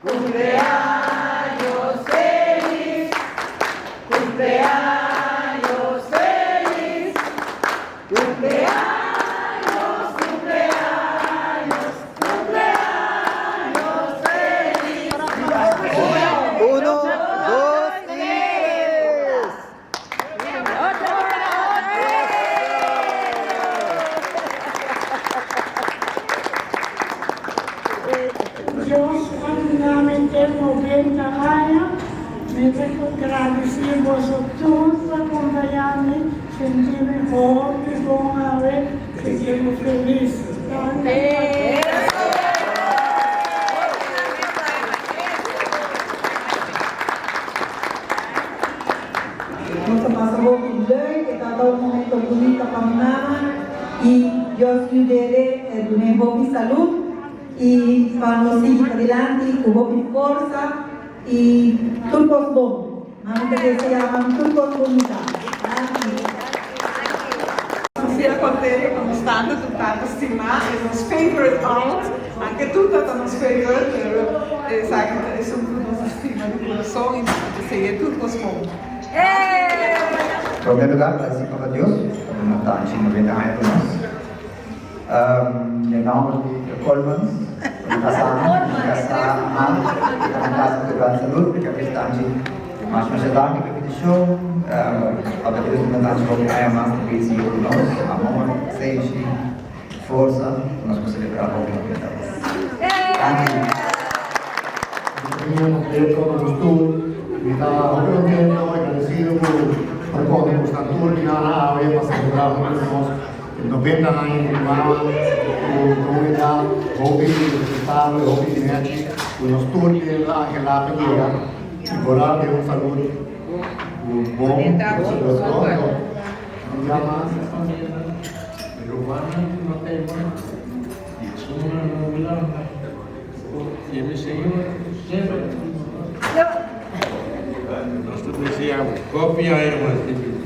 Cumpleaños feliz, cumpleaños feliz, cumpleaños, cumpleaños, cumpleaños feliz. Uno, dos y tres. Dios a duna mi te 90 aña, mi ta gradisí boso tur pa kompañá mi, sinti mi hopi bon awe, sinti mi felis. Danki. Nos a pasa hopi leuk, e tabata un momento bunita pa mi mama y Dios yud'e dun'e hopi salud y pa nos sigui padilanti cu hopi forsa y tur cos bon. Mami ta desea mami tur cos bunita. Danki. Sofia contento pa nos tanta, tur tanta stima, e nos favorite aunt, anke tur ta nos favorite, pero esaki ta esun cu nos a stima di curason y nos ta desea tur cos bon. Primer lugar, gradisí Papa Dios pa duna tanchi 90 aña ku nos. Den nomber di de Colmans, mi kasá, mi kasá Amanda, mi ta kasa ku gran salud, mi ta bisa tanchi masha masha danki pa e bendishon. Papa Dios duna tanchi hopi aña mas di besi ku nos, amor, pasenshi, forsa, ku nos por selebrá hopi 90 mas. Danki. Mi ta hopi contento y agradecido cu por conta cu esnan tur di nan awe pa celebra hunto cu nos e 90 aña di mi mama cu ta un edad hopi respetable, hopi di nechi cu nos tur tin la anhela pa yega y por a den un salud bon, gracias a Dios. Un dia mas. Nos ta desea hopi aña mas di bida.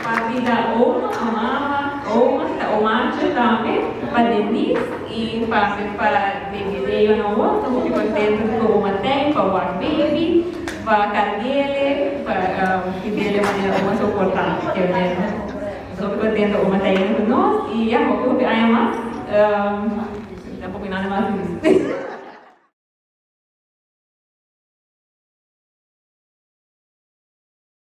Pa bida oma, a mama, oma, ta omacho tambe, pa Denise y pa pa baby Leo na wor, ta hopi contento cu oma tey, pa wak baby, pa carguele, pa pidele manera oma soporta, kiermen. Nos hopi contento oma ta yendo cu nos y ya hopi hopi aña mas. Tampoco nada mas di bisa.